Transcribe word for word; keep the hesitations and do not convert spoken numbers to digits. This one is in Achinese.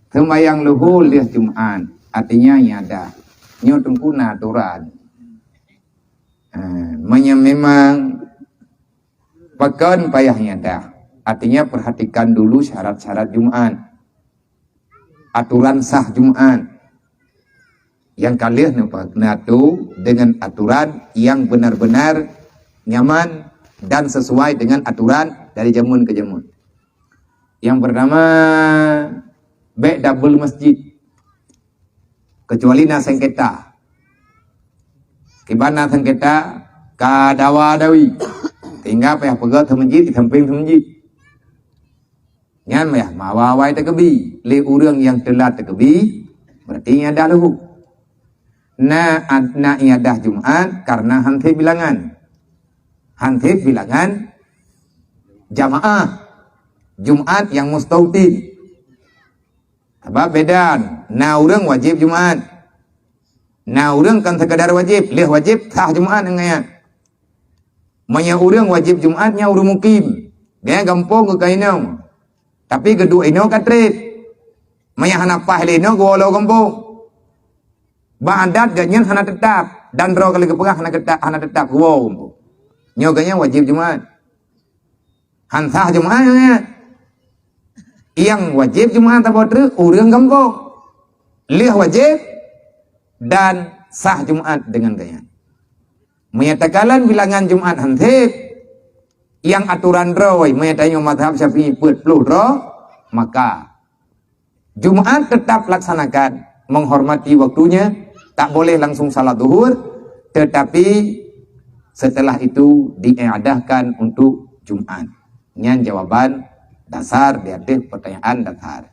Seumayang luhô lheueh Jumat, artinya iadah. Nyoe teungku na aturan. Ha, meunyoe memang pakon payah iadah, artinya perhatikan dulu syarat-syarat Jumat. Aturan sah Jumat. Nyang ka lheueh neupa-, neuatu dengan aturan yang benar-benar nyaman dan sesuai dengan aturan dari jameun ke jameun. Yang pertama, bèk double masjid. Kecuali na sengketa. Kiban na sengketa, ka dawa-dawi. Sehingga payah peugöt seumeujid, di sampéng seumeujid. Nyan payah meuawai-awai takeubi. Lé ureueng nyang teulat takeubi, berarti nyan dah luhô. Na, na iadah Jumat karena han sép bilangan. Han sép bilangan jamaah Jumat nyang mustautin. Sabab beda, na ureueng wajéb Jumat. Na ureueng kon sekadar wajéb, lheueh wajéb sah Jumat ngon nyan. Meunyoe ureueng wajéb Jumat nyan ureueng mukim, geuh gampông geuh ka inong. Tapi geuduek inoe ka trép. Meunyoe hana paih lé inoe geuwoe lom gampông. Bak adat geuh nyan hana teutap, dan droe kali geupeugah hana teutap, hana teutap geuwoe gampông. Nyoe geuh nyan wajéb Jumat. Han sah Jumat nyan. Nyang wajéb Jumat saboh treuk ureueng gampông. Lheueh wajéb dan sah Jumat dengan geuh nyan. Meunyoe takalon bilangan Jumat han sép, nyang aturan droe, meunyoe tanyoe mazhab Syafi'i peuet ploh droe, maka Jumat tetap laksanakan, menghormati waktunya, tak boleh langsung salat zuhur, tetapi setelah itu diiadahkan untuk Jumat. Nyan jawaban dasar di ateueh pertanyaan dasar.